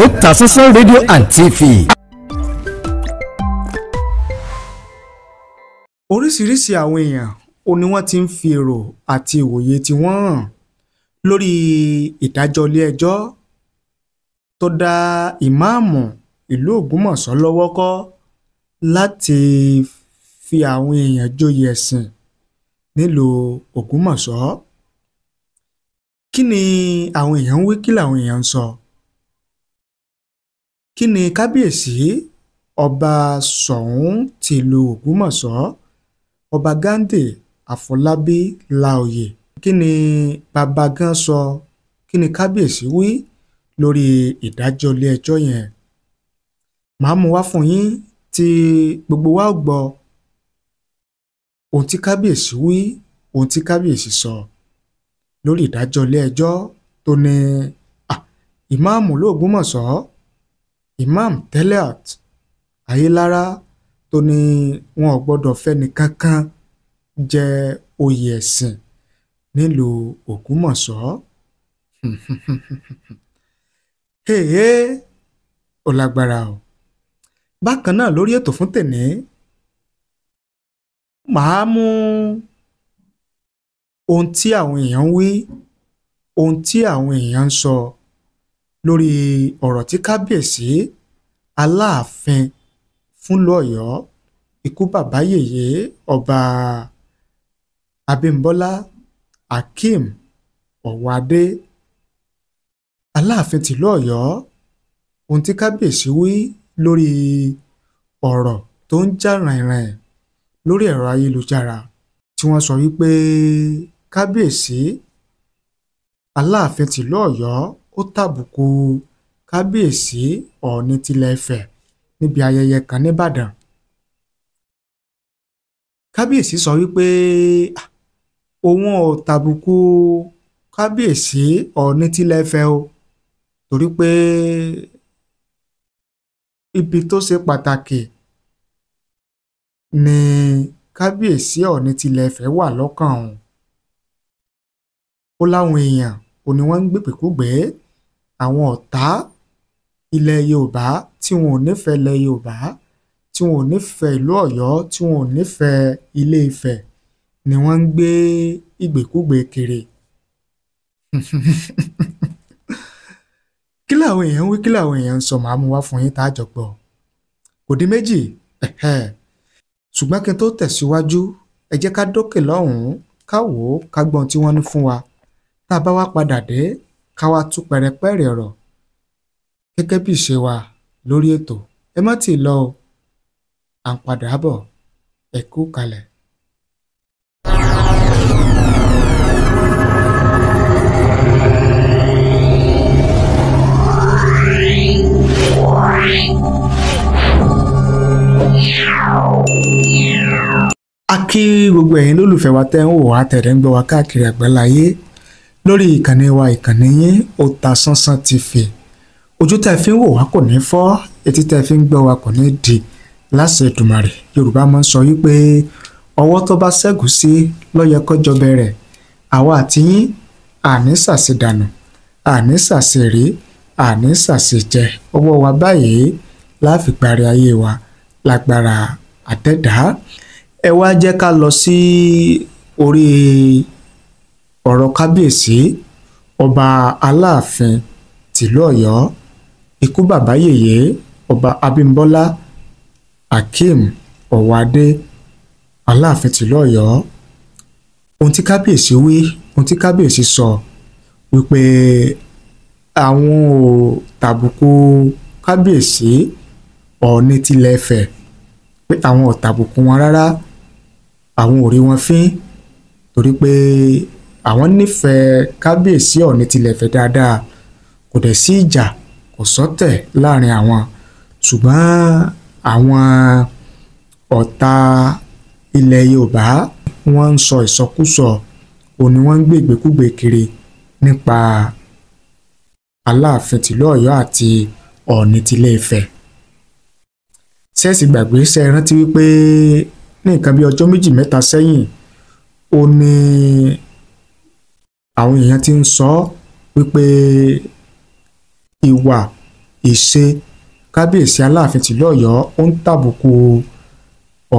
Otasansan Radio and TV. Oríṣiríṣi àwọn èèyàn ò ní wọ́n ti ń fi èrò àti ìwòye tí wọ́n hàn lórí ìdájọ́ ilé-ẹjọ́ tó dá ìmáàmù ìlú Ògbómọ̀ṣọ́ lọ́wọ́ kọ́ láti fi àwọn èèyàn joyè ẹ̀sìn nílùú Ògbómọ̀ṣọ́. Kí ni àwọn èèyàn ń wí? Kí làwọn èèyàn ń sọ? Kí ni kábíyèsí ọba Ṣọ̀ún tìlú Ògbómọ̀ṣọ́, ọba Ghandi Àfọlábí Láòyè, kí ni bàbá gan sọ? Kí ni kábíyèsí wí lórí ìdájọ́ ilé-ẹjọ́ yẹn? Màá mú wá fún yín tí gbogbo wa ó gbọ́ ohun tí kábíyèsí wí, ohun tí kábíyèsí sọ lórí ìdájọ́ ilé-ẹjọ́ tó ní ìmáàmù l'Ògbómọ̀ṣọ́, Imam Teliat Ayélára, tó ní wọn ò gbọ́dọ̀ fẹ́ni kankan jẹ oyè ẹ̀sìn nílùú Ògbómọ̀ṣọ́. Èè, ó lágbára o. Bákan náà lórí ètò fún tèní, màá mú ohun tí àwọn èèyàn ń wí, ohun tí àwọn èèyàn ń sọ lórí ọ̀rọ̀ tí kábíyèsí Aláàfin fúnlùú Ọ̀yọ́, ikú bàbá yèyé ọba Abímbọ́lá Akeem Ọ̀wọ́adé, Aláàfin tìlú Ọ̀yọ́, ohun tí kábíyèsí wí lórí ọ̀rọ̀ tó ń jà ràìnràìn lórí ẹ̀rọ ayélujára tí wọ́n sọ wípé kábíyèsí Aláàfin tìlú Ọ̀yọ́ ó tàbùkù kábíyèsí Ọọ̀ni tilẹ̀ Ifẹ̀ níbi ayẹyẹ kan nìbàdàn. Kábíyèsí sọ wípé òun ò tàbùkù kábíyèsí Ọọ̀ni tilẹ̀ Ifẹ̀ o, torí pé ibi tó ṣe pàtàkì ni kábíyèsí Ọọ̀ni tilẹ̀ Ifẹ̀ wà lọ́kàn òun. Ó láwọn èèyàn ò ní wọ́n ń gbègbèkúgbè, àwọn ọ̀tá ilẹ̀ Yorùbá tí wọn ò nífẹ̀ẹ́ ilẹ̀ Yorùbá, tí wọn ò nífẹ̀ẹ́ ìlú Ọ̀yọ́, tí wọn ò nífẹ̀ẹ́ Ilé Ifẹ̀ ni wọ́n ń gbé ìgbèkúgbè kiri. Kí làwọn èèyàn ń wí? Kí làwọn èèyàn ń sọ? Màá mú wá fún yín tá a jọ gbọ́. Kò dín méjì. Ṣùgbọ́n kí n tó tẹ̀síwájú, ẹ jẹ́ ká dókè lọ́hùn-ún, ká wò ó, ká gbọ́n tí wọ́n ní fún wa. Tá a bá wá padà dé, ká wá tú pẹ̀rẹ̀pẹ̀rẹ̀ ọ̀rọ̀ gẹ́gẹ́ bí ìṣe wa lórí ètò. Ẹ má tì í lọ o, à ń padà bọ̀, ẹ kú kalẹ̀. A kí gbogbo ẹ̀yin lólùfẹ́ wa tẹ́ ń wò wá, tẹ̀lé ń gbọ́ wa káàkiri àgbáláyé lórí ìkànnì wa, ìkànnì yín Otasansan TV. Ojú tẹ́ fi ń wò wá kò ní fọ́, etí tẹ́ fi ń gbọ́ wa kò ní di láṣẹ Èdùmàrè. Yorùbá máa ń sọ wípé ọwọ́ tó bá ṣẹ́gun sí ló yẹ kó jọbẹ rẹ̀. Àwa àti yín àní ṣàṣedànù, àní ṣàṣeré, àní ṣàṣejẹ. Ọwọ́ wa báyìí la fi parí ayé wa lágbára àtẹ̀dá. Ẹ wá jẹ́ ká lọ sí orí ọ̀rọ̀ kábíyèsí ọba Aláàfin tìlú Ọ̀yọ́, ikú bàbá yèyé ọba Abímbọ́lá Akeem Ọ̀wọ́adé, Aláàfin tìlú Ọ̀yọ́. Ohun tí kábíyèsí wí, ohun tí kábíyèsí sọ wípé àwọn ò tàbùkù kábíyèsí Ọọ̀ni tilẹ̀ Ifẹ̀, pé àwọn ò tàbùkù wọn rárá, àwọn ò rí wọn fín, torí pé àwọn nífẹ̀ẹ́ kábíyèsí Ọọ̀ni tilẹ̀ Ifẹ̀ dáadáa, kò dẹ̀ sí ìjà, kò sọ́tẹ̀ láàrin àwọn. Ṣùgbọ́n àwọn ọ̀tá ilẹ̀ Yorùbá wọ́n ń sọ ìsọkúsọ, òun ni wọ́n ń gbé ìgbékúgbé kiri nípa Aláàfin tìlú Ọ̀yọ́ àti Ọọ̀ni tilẹ̀ Ifẹ̀. Ṣẹ́ẹ̀sì gbàgbé, ṣe é rántí wípé ní nǹkan bí ọjọ́ méjì mẹ́ta sẹ́yìn, ó ní àwọn èèyàn ti ń sọ wípé Ìwà ìṣe kábíyèsí Aláàfin tìlú Ọ̀yọ́ ó ń tàbùkù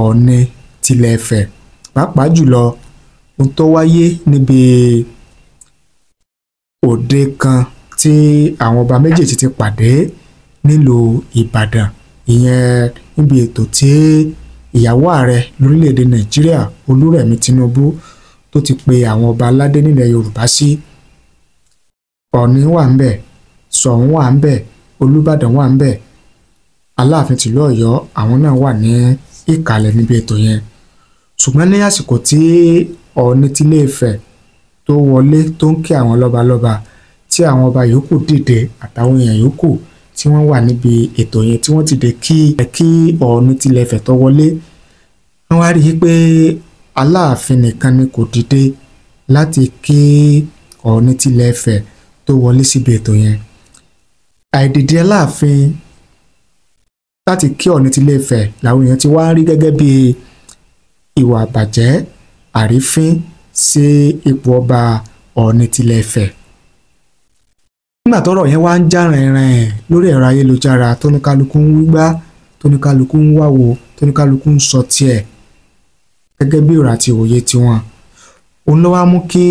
Ọọ̀ni tilẹ̀ Ifẹ̀, pàápàá jùlọ ohun tó wáyé níbi òde kan tí àwọn ọba méjèèjì ti pàdé nílùú Ìbàdàn, ìyẹn níbi ètò tí ìyàwó ààrẹ lórílẹ̀‐èdè Nàìjíríà Olúrẹ̀mí Tinubu tó ti pe àwọn ọba aládé nílẹ̀ Yorùbá sí. Ọọ̀ni wà ń bẹ̀, Ṣọ̀ún wà ń bẹ̀, Olúbàdàn wà ń bẹ̀, Aláàfin tìlú Ọ̀yọ́ àwọn náà wà ní ìkàlẹ̀ níbi ètò yẹn. Ṣùgbọ́n ní àsìkò tí Ọọ̀ni tilé Ifẹ̀ tó wọlé tó ń kí àwọn lọ́balọ́ba, tí àwọn ọba yòókù dìde àtàwọn èèyàn yòókù tí wọ́n wà níbi ètò yẹn tí wọ́n dìde kí Ọọ̀ni tilẹ̀ Ifẹ̀ tó wọlé, wọ́n wá rí i pé Aláàfin nìkan ni kò dìde láti kí Ọọ̀ni tilẹ̀ Ifẹ̀ tó wọlé síbi ètò yẹn. Àìdìde Aláàfin láti kí Ọọ̀ni tilẹ̀ Ifẹ̀ làwọn èèyàn ti wá ń rí gẹ́gẹ́ bí ìwà àbàjẹ́, àrífín sí ipò ọba Ọọ̀ni tilẹ̀ Ifẹ̀. Nígbà tọ́rọ̀ yẹn wá ń já rìnrìn lórí ẹ̀rọ ayélujára, tóníkálukú ń wígbá, tóníkálukú ń wáwo, tóníkálukú ń sọ tiẹ̀ gẹ́gẹ́ bí èrò àti òye tiwọn, òun ló wá mú kí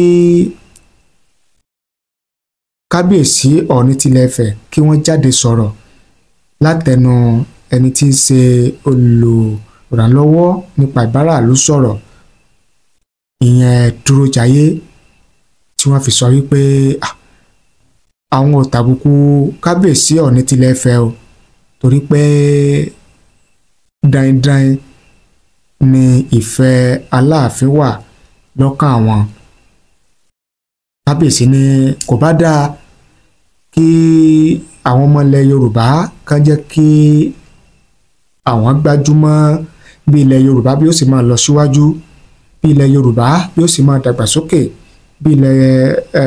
kábíyèsí Ọọ̀ni tilẹ̀ Ifẹ̀ kí wọ́n jáde sọ̀rọ̀ látẹnu ẹni tí í ṣe olùrànlọ́wọ́ nípa ìbáraàlú sọ̀rọ̀, ìyẹn Dúrójayé, tí wọ́n fi sọ wípé àwọn ò tàbùkù kábíyèsí Ọọ̀ni tilẹ̀ Ifẹ̀ o, torí pé daindain ni ìfẹ́ Aláàfin wà lọ́kàn àwọn. Kábíyèsí ní kò bá dáa kí àwọn ọmọ ilẹ̀ Yorùbá kan jẹ́ kí àwọn gbájúmọ́ bí ilẹ̀ Yorùbá bí ó sì máa lọ síwájú, bí ilẹ̀ Yorùbá bí ó sì máa dàgbàsókè, bí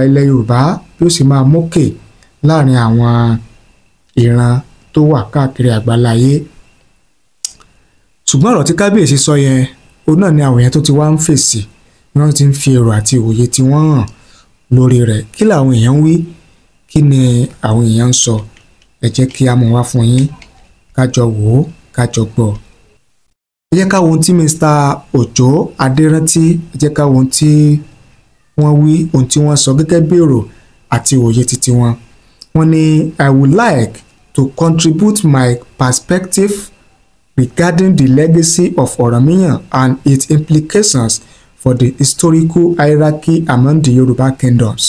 ilẹ̀ Yorùbá bí ó sì máa mókè láàrin àwọn ìran tó wà káàkiri àgbáláyé. Ṣùgbọ́n ọ̀rọ̀ tí kábíyèsí sọ yẹn, òun náà ni àwọn èèyàn tó ti wá ń fèsì, wọ́n ti ń fi èrò àti òye tí wọ́n hàn lórí rẹ̀. Kí làwọn èèyàn ń wí? Kí ni àwọn èèyàn ń sọ? Ẹ jẹ́ kí a mú wá fún yín, ká jọ wò ó, ká jọ gbọ́. Ẹ jẹ́ ká wo ohun tí Mr. Òjó Adérántí, ẹ jẹ́ ká wo ohun tí wọ́n wí, ohun tí wọ́n sọ gẹ́gẹ́ bí èrò àti òye titi wọn. Wọ́n ní, I would like to contribute my perspective regarding the legacy of Ọ̀rànmíyàn and its implications for the historical hierarchy among the Yoruba kingdoms.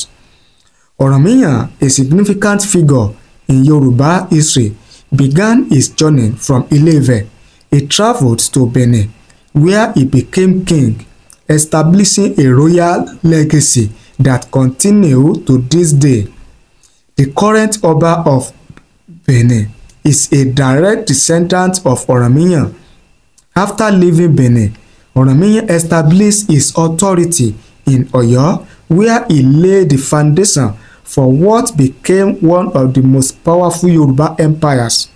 Ọ̀rànmíyàn, a significant figure in Yoruba history, began his journey from Ile-Ife. He travelled to Benin, where he became king, establishing a royal legacy that continues to this day. The current Oba of Benin is a direct descendant of Ọ̀rànmíyàn. After leaving Benin, Ọ̀rànmíyàn established his authority in Ọ̀yọ́, where he laid the foundation for what became one of the most powerful Yoruba empires.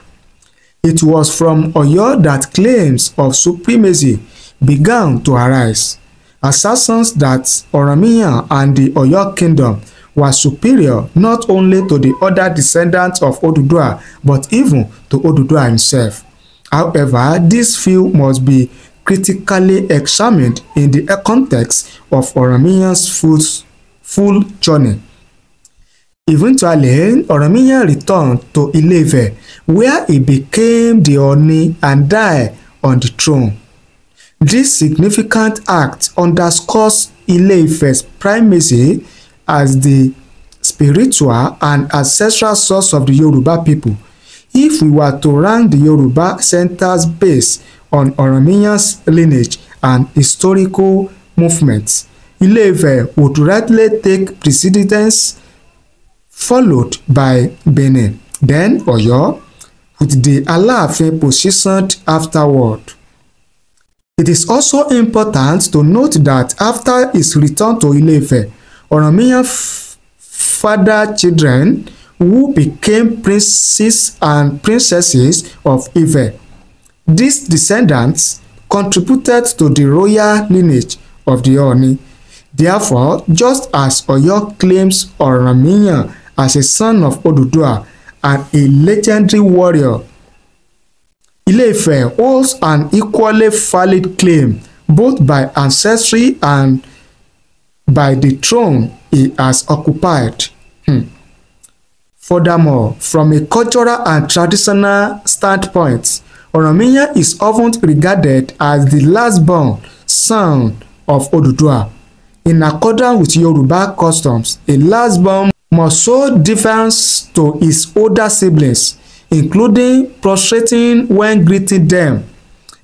It was from Ọ̀yọ́ that claims of supremacy began to arise. Assertions that Ọ̀rànmíyàn and the Ọ̀yọ́ kingdom were superior not only to the other descendants of Oduduwa, but even to Oduduwa himself. However, this view must be critically examined in the context of Ọ̀rànmíyàn's full journey. Eventually, Ọ̀rànmíyàn returned to Ile-Ife, where he became the Ọọ̀ni and died on the throne. This significant act underscores Ile-Ife's primacy as the spiritual and ancestral source of the Yoruba people. If we were to rank the Yoruba centers based on Ọ̀rànmíyàn's lineage and historical movements, Ile-Ife would rightly take precedence, followed by Benin, then Ọ̀yọ́, with the Aláàfin positioned afterward. It is also important to note that after his return to Ile-Ife, Ọ̀rànmíyàn fathered children who became princes and princesses of Ife. These descendants contributed to the royal lineage of the Ọọ̀ni. Therefore, just as Ọ̀yọ́ claims Ọ̀rànmíyàn as a son of Oduduwa and a legendary warrior. Ile-Ife holds an equally valid claim both by ancestry and by the throne he has occupied. Furthermore, from a cultural and traditional standpoint, Oranmiyan is often regarded as the last-born son of Oduduwa. In accordance with Yoruba customs, a last-born must show deference to his older siblings, including prostrating when greeting them.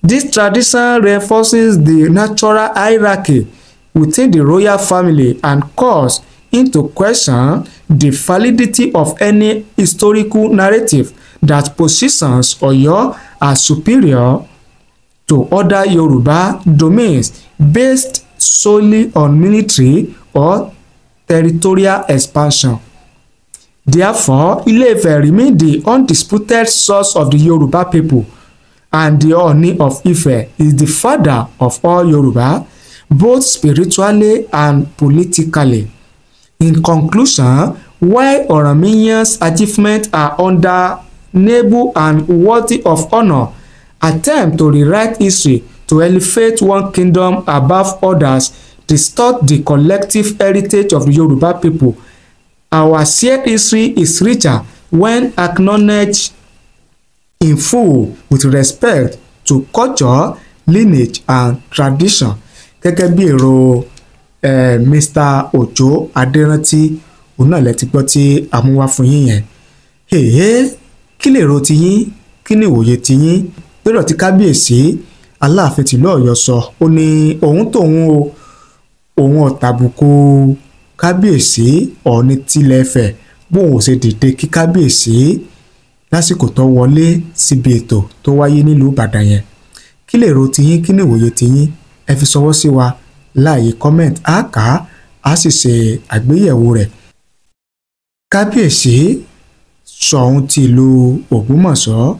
This tradition reinforces the natural hierarchy within the royal family and calls into question the validity of any historical narrative that positions Oyo as superior to other Yoruba domains based solely on military or territorial expansion. Therefore, Ile-Ife remains the undisputed source of the Yoruba people, and the Ooni of Ife is the father of all Yoruba, both spiritually and politically. In conclusion, while Oranmiyan's achievements are undeniable and worthy of honor, attempt to rewrite history to elevate one kingdom above others distort the collective heritage of the Yoruba people. Our shared history is richer when acknowledged in full with respect to culture, lineage and tradition. Gẹ́gẹ́ bí èrò Mr. Ojo Adérántí, òun náà lẹ ti gbọ́ tí a mú wá fún yín yẹn. Èhé, kí lè ro tiyín, kí ni ìwòye tiyín lọ́rọ̀ tí kábíyèsí Aláàfin tìlú Ọ̀yọ́ sọ? Ó ní òun tóun o, òun ọ̀tàbùkù kábíyèsí Ọọ̀ni tilẹ̀ Ifẹ̀ bóun ò ṣe dìde kí kábíyèsí lásìkò tó wọlé síbi ètò tó wáyé nílùú Ìbàdàn yẹn. Kí lè ro tiyín, kí ni ìwòye tiyín? Ẹ fi ṣọwọ́ sí wa láàyè comment, á kà á, á sì ṣe àgbéyẹ̀wò rẹ̀. Kábíyèsí Ṣọ̀ún ti ìlú Ògbómọ̀ṣọ́,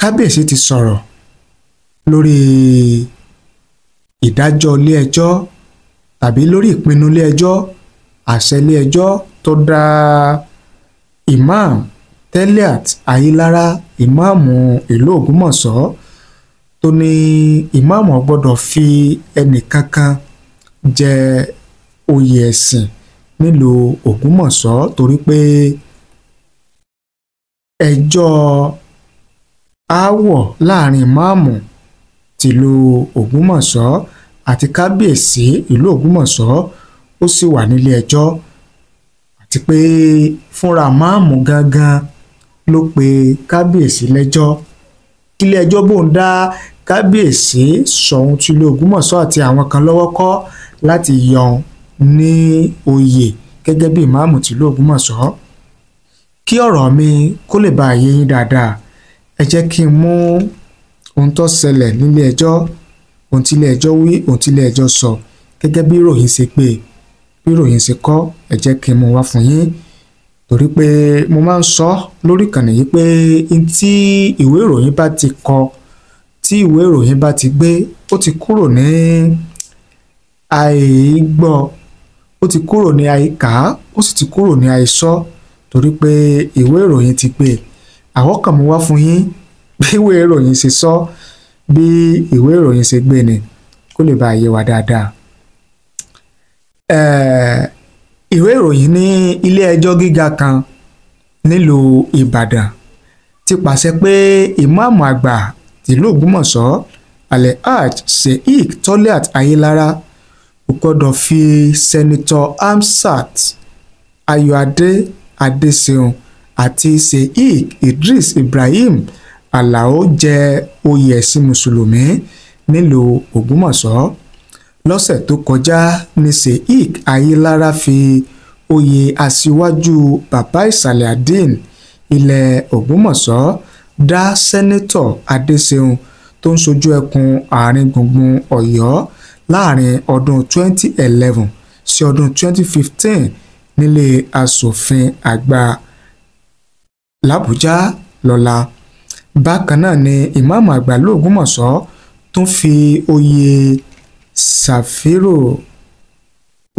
kábíyèsí ti sọ̀rọ̀ lórí ìdájọ́ ilé ẹjọ́ tàbí lórí ìpinnu ilé ẹjọ́, àṣẹ ilé ẹjọ́ tó dá Imam Teliat Ayilara, ìmáàmù ìlú Ògbómọ̀ṣọ́, tó ní ìmáàmù ò gbọ́dọ̀ fi ẹnìkankan jẹ oyè ẹ̀sìn nílùú Ògbómọ̀ṣọ́ torí pé ẹjọ́ aáwọ̀ láàrin ìmáàmù tìlú Ògbómọ̀ṣọ́ àti kábíyèsí ìlú Ògbómọ̀ṣọ́ ó sì wà nílé ẹjọ́, àti pé fúnra máàmù gangan ló pe kábíyèsí lẹ́jọ́. Ilé ẹjọ́ bóun dá kábíyèsí Ṣọ̀ún tìlú Ògbómọ̀ṣọ́ àti àwọn kan lọ́wọ́ kọ́ láti yan ní oyè gẹ́gẹ́ bí ìmáàmù tìlú Ògbómọ̀ṣọ́. Kí ọ̀rọ̀ mi kó lè bá yé yín dáadáa, ẹ jẹ́ kí n mú ohun tó ṣẹlẹ̀ nílé ẹjọ́, ohun tí ilé ẹjọ́ wí, ohun tí ilé ẹjọ́ sọ gẹ́gẹ́ bí ìròyìn ṣe pé, bí ìròyìn ṣe kọ, ẹ jẹ́ kí n mú wá fún yín. Torí pé mo máa ń sọ lórí ìkànnì yìí pé n tí ìwé ìròyìn bá ti kọ, tí ìwé ìròyìn bá ti gbé, ó ti kúrò ní àìgbọ́, ó ti kúrò ní àìkà, ó sì ti kúrò ní àìsọ, torí pé ìwé ìròyìn ti gbé. Àwọn kan mú wá fún yín bí ìwé ìròyìn ṣe sọ, bí ìwé ìròyìn ṣe gbé ni, kó lè bá yé wa dáadáa. Ìwé ìròyìn ní ilé ẹjọ́ gíga kan nílùú Ìbàdàn ti pàṣẹ pé ìmáàmù àgbà tìlú Ògbómọ̀ṣọ́ Alhaji Sheikh Toliat Ayilara kò gbọ́dọ̀ fi Sẹ́nitọ́ Hamzat Ayọ̀adé Adéṣeun àti Sheikh Idris Ibrahim Alao jẹ oyè ẹ̀sìn mùsùlùmí nílùú Ògbómọ̀ṣọ́. Lọ́sẹ̀ tó kọjá ní Sheikh Ayilara fi oyè aṣíwájú bàbá ìsàlẹ̀ àdín ilẹ̀ Ògbómọ̀ṣọ́ dá Sẹ́nitọ́ Adéṣeun tó ń ṣojú ẹkùn àárín gbùngbùn Ọ̀yọ́ láàrin ọdún 2011 sí ọdún 2015 nílé asòfin àgbà làbújá lọ́la. Bákan náà ni ìmáàmù àgbà l'Ògbómọ̀ṣọ́ tún fi oyè Safiru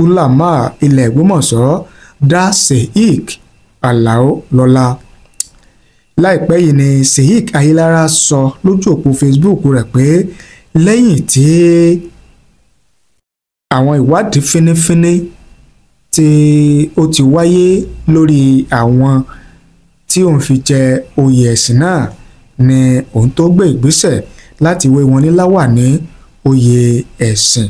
Ulama ilẹ̀ Ògbómọ̀ṣọ́ dá Sheikh Alao lọ́lá. Láìpẹ́ yìí ni Sheikh Ayilara sọ lójú òpó Facebook rẹ̀ pé lẹ́yìn tí àwọn ìwádìí fínífíní tí ó ti wáyé lórí àwọn tí òun fi jẹ oyè ẹ̀sìn náà ni òun tó gbé ìgbésẹ̀ láti wé wọn ní láwàní oyè ẹ̀sìn.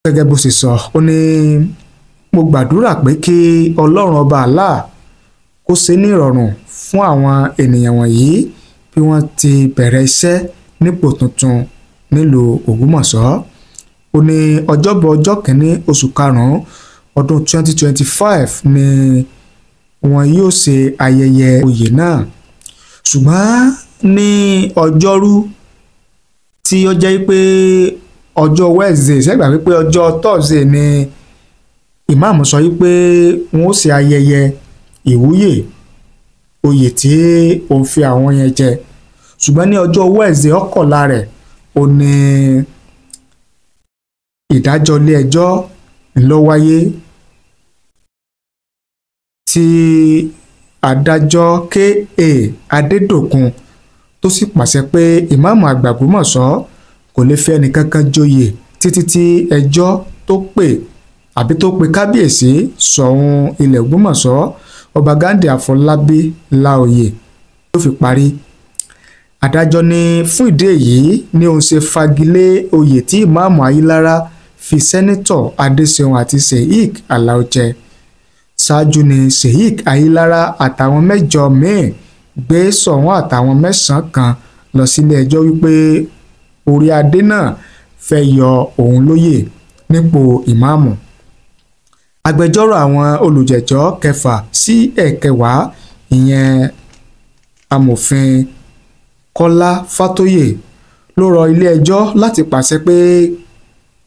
Gẹ́gẹ́ bó ṣe sọ, ó ní mo gbàdúrà pé kí Ọlọ́run ọba Allah kó ṣe ní ìrọ̀rùn fún àwọn ènìyàn wọ̀nyí bí wọ́n ti bẹ̀rẹ̀ iṣẹ́ nípò tuntun nílùú Ògbómọ̀ṣọ́. Ó ní ọjọ́bọ̀ ọjọ́ kìíní oṣù karùn-ún ọdún 2025 ni wọn yóò ṣe ayẹyẹ oyè náà. Ṣùgbọ́n ní ọjọ́rú tí ó jẹ́ pé ọjọ́ Wednesday, ṣẹ́gbà wípé ọjọ́ Thursday ni ìmáàmù sọ wípé wọn ó ṣe ayẹyẹ ìwúyè oyè tí òun fi àwọn yẹn jẹ. Ṣùgbọ́n ní ọjọ́ Wednesday ọ̀kọ̀ọ̀la rẹ̀ ó ní ìdájọ́ ilé ẹjọ́ ló wáyé tí adájọ́ K.A. Adédòkun tó sì pàṣẹ pé ìmáàmù àgbà Ògbómọ̀ṣọ́ kò lè fi ẹnìkankan joyè títí tí ẹjọ́ tó pè àbí tó pe kábíyèsí Ṣọ̀ún ilẹ̀ Ògbómọ̀ṣọ́ Ọba Ghandi Àfọlábí Láòyè ló fi parí. Adájọ́ ní fún ìdí èyí ni òun ṣe fagilé oyè tí ìmáàmù Ayilara fi sẹ́nítọ̀ Adéṣeun àti Sheikh Alao jẹ. Ṣáájú ni Sheikh Ayilara àtàwọn mẹ́jọ míì gbé Ṣọ̀ún àtàwọn mẹ́sàn-án kan lọ sílé ẹjọ́ wípé orí adé náà fẹ́ yọ òun lóyè nípò ìmáàmù. Agbẹjọ́rò àwọn olùjẹ́jọ́ kẹfà sí ẹ̀kẹwàá ìyẹn amòfin Kọ́lá Fátóyè ló rọ ilé-ẹjọ́ láti pàṣẹ pé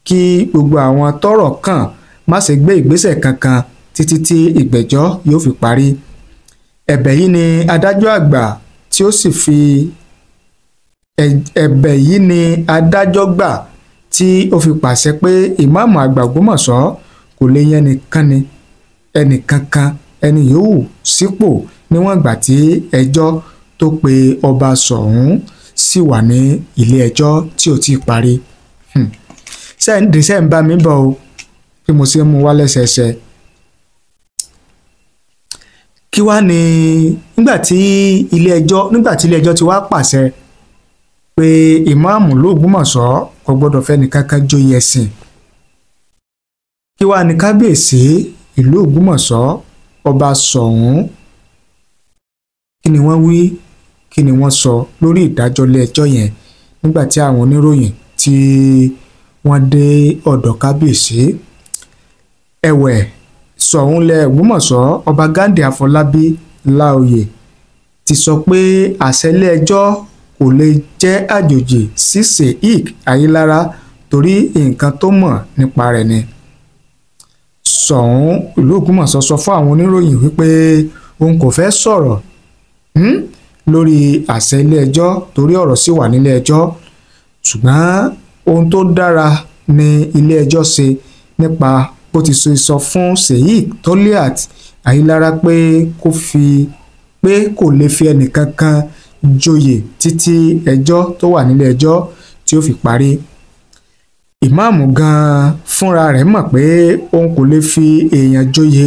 kí gbogbo àwọn tọ́rọ̀ kàn má ṣe gbé ìgbésẹ̀ kankan títí tí ìgbẹ́jọ́ yóò fi parí. Ẹ̀bẹ̀ yìí ni adájọ́ àgbà tí ó sì fi ẹ̀bẹ̀ yìí ni adájọ́ gbà tí ó fi pàṣẹ pé ìmáàmù àgbà Ògbómọ̀ṣọ́ kò lè yan ẹnìkankan ẹni yòówù sípò níwọ̀n ìgbà tí ẹjọ́ tó pe ọba Ṣọ̀ún sì wà ní ilé ẹjọ́ tí ò tí ì parí. Ṣé ń bá mi bọ̀ o bí mo ṣe ń mú wá lẹ́sẹẹsẹ. Kí wá ní nígbà tí ilé ẹjọ́ ti wá pàṣẹ pé ìmáàmù l'Ógbómọ̀ṣọ́ kò gbọ́dọ̀ fẹ́nìkankan joyè ẹ̀sìn, kí wá ní kábíyèsí ìlú Ògbómọ̀ṣọ́ ọba Ṣọ̀ún kí ni wọ́n wí, kí ni wọ́n sọ lórí ìdájọ́ ilé ẹjọ́ yẹn nígbà tí àwọn oníròyìn tí wọ́n dé ọ̀dọ̀ kábíyèsí. Ẹ̀wẹ̀, Ṣọ̀ún ilẹ̀ Ògbómọ̀ṣọ́ ọba Ghandi Àfọlábí Láòyè ti sọ pé àṣẹ ilé ẹjọ́ kò lè jẹ́ àjòjì sí Sheikh Ayilara torí nǹkan tó mọ̀ nípa rẹ̀ ni. Ṣọ̀ún ìlú Ògbómọ̀ṣọ́ sọ fún àwọn oníròyìn wípé òun kò fẹ́ sọ̀rọ̀ lórí àṣẹ ilé ẹjọ́ torí ọ̀rọ̀ sì wà nílé ẹjọ́, ṣùgbọ́n ohun tó dára ni ilé ẹjọ́ ṣe nípa bó ti ṣe sọ fún Sheikh Toliat Ayilara pé kò lè fi ẹnìkankan joyè títí ẹjọ́ tó wà nílé ẹjọ́ tí ó fi parí. Ìmáàmù gan-an fúnra rẹ̀ mọ̀ pé òun kò lè fi èèyàn joyè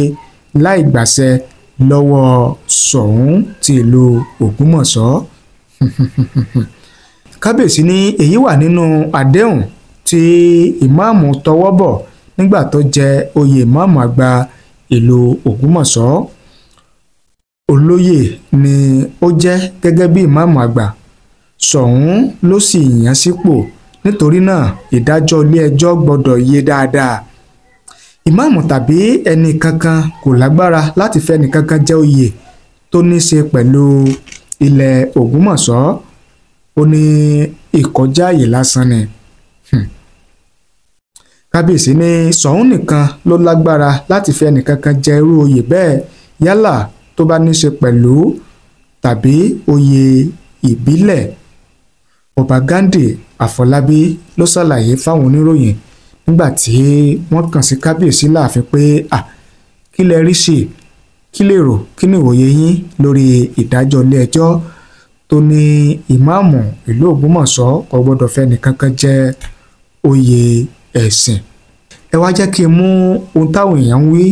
láì gbàṣẹ lọ́wọ́ Ṣọ̀ún ti ìlú Ògbómọ̀ṣọ́. Kábíyèsí ní èyí wà nínú àdéhùn tí ìmáàmù tọwọ́ bọ̀ nígbà tó jẹ oyè ìmáàmù àgbà ìlú Ògbómọ̀ṣọ́. Olóyè ni ó jẹ́ gẹ́gẹ́ bí ìmáàmù àgbà, Ṣọ̀ún ló sì yàn sípò, nítorí náà ìdájọ́ ilé ẹjọ́ gbọ́dọ̀ yé dáadáa. Ìmáàmù tàbí ẹnì kankan kò lágbára láti fẹ́ ẹnì kankan jẹ oyè tó ní ṣe pẹ̀lú ilẹ̀ Ògbómọ̀ṣọ́, ó ní ìkọjá àyè lásán ni. Kábíyèsí ní Ṣọ̀ún nìkan ló lágbára láti fẹ́ ẹnì kankan jẹ irú oyè bẹ́ẹ̀, yálà tó bá ní ṣe pẹ̀lú tàbí oyè ìbílẹ̀. Ọba Ghandi Àfọlábí ló ṣàlàyé fáwọn oníròyìn nígbà tí wọ́n kàn sí kábíyèsí láàfin pé à kí lẹ rí sí Kí lè rò, kí ni ìwòye yín lórí ìdájọ́ ilé ẹjọ́ tó ní ìmáàmù ìlú Ògbómọ̀ṣọ́ kò gbọ́dọ̀ fẹ́ nìkankan jẹ oyè ẹ̀sìn? Ẹ wá jẹ́ kí n mú ohun táwọn èèyàn ń wí,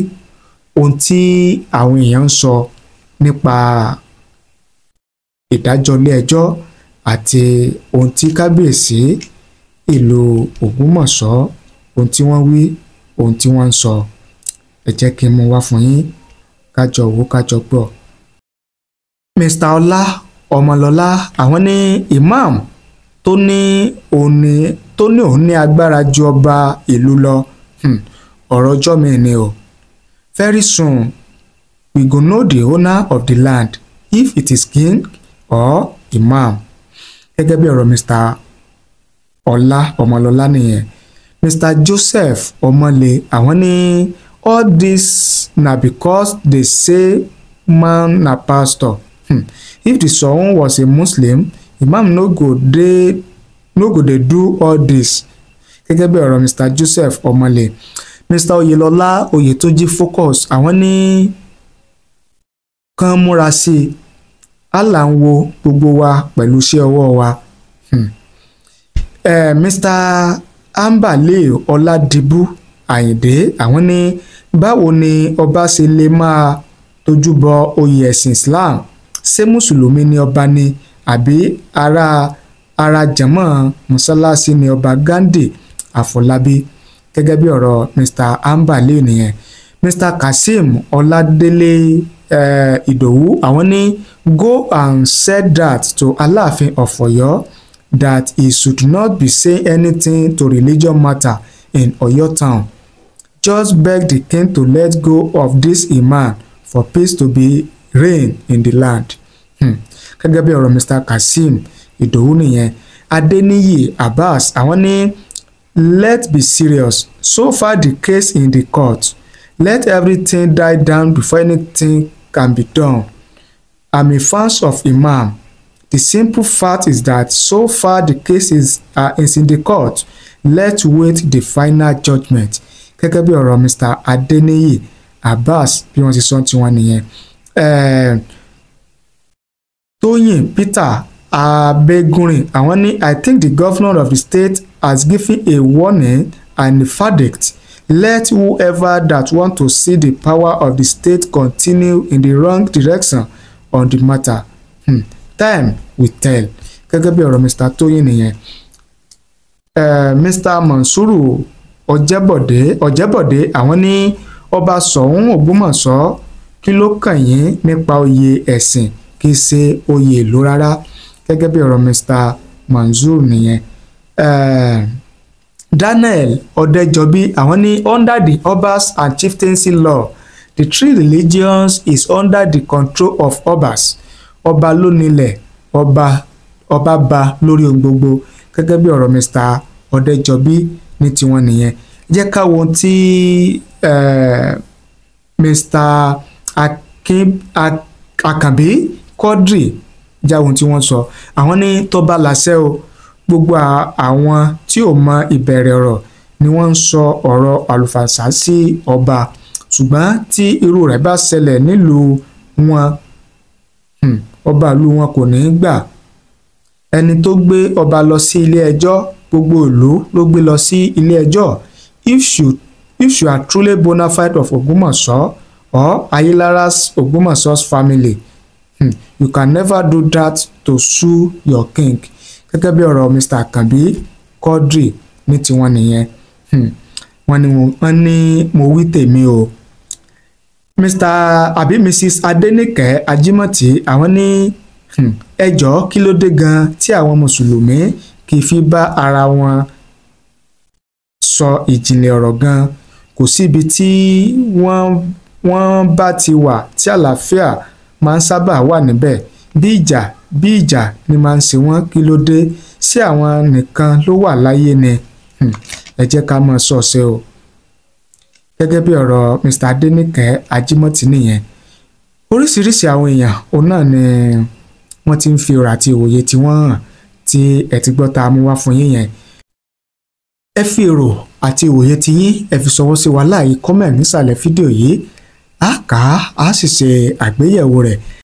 ohun tí àwọn èèyàn ń sọ nípa ìdájọ́ ilé ẹjọ́ àti ohun tí kábíyèsí ìlú Ògbómọ̀ṣọ́, ohun tí wọ́n wí, ohun tí wọ́n ń sọ. Ẹ jẹ́ kí n mú wá fún yín, kájọ wò, kájọ gbọ́. Mr. Ọlá Ọmọlọ́lá, àwọn ní imam tó ní òun ní agbára ju ọba ìlú lọ. Ọ̀rọ̀ ọjọ́ mi ni o. Very soon we go know the owner of the land, if it is king or imam. Gẹ́gẹ́ bí ọ̀rọ̀ Mr. Ọlá Ọmọlọ́lá nìyẹn. Mr. Joseph Ọmọlé, àwọn ní all this na because they say man na pastor. If the Soun was a Muslim, imam no go dey do all this. Gẹ́gẹ́ bí ọ̀rọ̀ Mr. Joseph Ọmọlé. Mr. Oyelola Oyetunji Focus, àwọn ní kàn múra sí i, Allah ń wo gbogbo wa pẹ̀lú iṣẹ́ ọwọ́ wa. Mr. Ambale Ọládìbú Àyìndé, àwọn ní báwo ni ọba ṣe lè máa tójú bọ oyè ẹ̀sìn Islam? Ṣé mùsùlùmí ni ọba ni àbí ara jẹ̀mọ́ mọ́sálásí ni ọba Ghandi Àfọlábí? Gẹ́gẹ́ bí ọ̀rọ̀ Mr. Ambale nìyẹn. Mr. Kazeem Ọládélé Ìdòwú, àwọn ní go and said that to Aláàfin of Ọ̀yọ́ that he should not be saying anything to religion matter in Ọ̀yọ́ town. Just beg the king to let go of this imam for peace to be reign in the land. Gẹ́gẹ́ bí ọ̀rọ̀ Mr. Kazeem Ìdòwú nìyẹn. Adeniyi Abbas, àwọn ní let's be serious. So far the case in the court. Let everything die down before anything can be done. I'm a fan of imam. The simple fact is that so far the case is in the court. Let's wait the final judgment. Gẹ́gẹ́ bí ọ̀rọ̀ Mr. Adeniyi Abbas bí wọ́n ti sọ tiwọn nìyẹn. Tóyìn Peter Abegunrin, àwọn ní I think the governor of the state has given a warning and a verdict. Let whoever that want to see the power of the state continue in the wrong direction on the matter. Time will tell. Gẹ́gẹ́ bí ọ̀rọ̀ Mr. Tóyìn nìyẹn. Mr. Mansuru Ọ̀jẹ́bọ̀dé, àwọn ní ọba Ṣọ̀ún Ògbómọ̀ṣọ́ kí ló kàn yín nípa oyè ẹ̀sìn, kì í ṣe oyè ìlú rárá. Gẹ́gẹ́ bí ọ̀rọ̀ Mr. Mansuru nìyẹn. Daniel Ọ̀dẹ́jọbí, àwọn ní under the Obas and Chieftaincy law, the three religions is under the control of Obas. Ọba ló nílẹ̀, ọba ba lórí ohun gbogbo. Gẹ́gẹ́ bí ọ̀rọ̀ Mr. Ọ̀dẹ́jọbí ní tiwọn nìyẹn. Jẹ́ ká wo ohun tí Mr. Akanbi Quadri já ohun tí wọ́n sọ. Àwọn ní tó bá láṣẹ o, gbogbo àwọn tí ò mọ ìbẹ̀rẹ̀ ọ̀rọ̀ ni wọ́n ń sọ ọ̀rọ̀ àlùfàǹsá sí ọba, ṣùgbọ́n tí irú rẹ̀ bá ṣẹlẹ̀ nílùú wọn, ọba ìlú wọn kò ní í gbà. Ẹni tó gbé ọba lọ sí ilé ẹjọ́, gbogbo ìlú ló gbé lọ sí ilé ẹjọ́. If you are truly bona fide of Ògbómọ̀ṣọ́ or Ayilara's Ògbómọ̀ṣọ́'s family, you can never do that to sue your king. Gẹ́gẹ́ bí ọ̀rọ̀ Mr. Akanbi Quadri ní tiwọn nìyẹn. Wọ́n ní mo wí tèmi o. Mr. àbí Mrs. Adenike Ajimoti, àwọn ní ẹ jọ̀ọ́ kí ló dé gan tí àwọn mùsùlùmí kì í fi bá ara wọn sọ ìjìnlẹ̀ ọ̀rọ̀ gan? Kò síbi tí wọ́n bá ti wà tí àlàáfíà máa ń sábà wà níbẹ̀. Bí ìjà ni máa ń ṣe wọ́n, kí ló dé? Sí àwọn nìkan ló wà láyé ni? Ẹ jẹ́ ká mọ̀ sọ̀ọ́sẹ́ o. Gẹ́gẹ́ bí ọ̀rọ̀ Mr. Adenike Ajimoti nìyẹn. Oríṣiríṣi àwọn èèyàn òun náà ni wọ́n ti ń fi ọ̀rọ̀ àti ìwòye tí wọ́n hàn tí ẹ ti gbọ́ tá a mú wá fún yín yẹn. Ẹ fi èrò àti ìwòye ti yín, ẹ fi ṣọwọ́ sí wa láàyè comment nísàlẹ̀ fídíò yìí. Á kà á, á sì ṣe àgbéyẹ̀wò rẹ̀.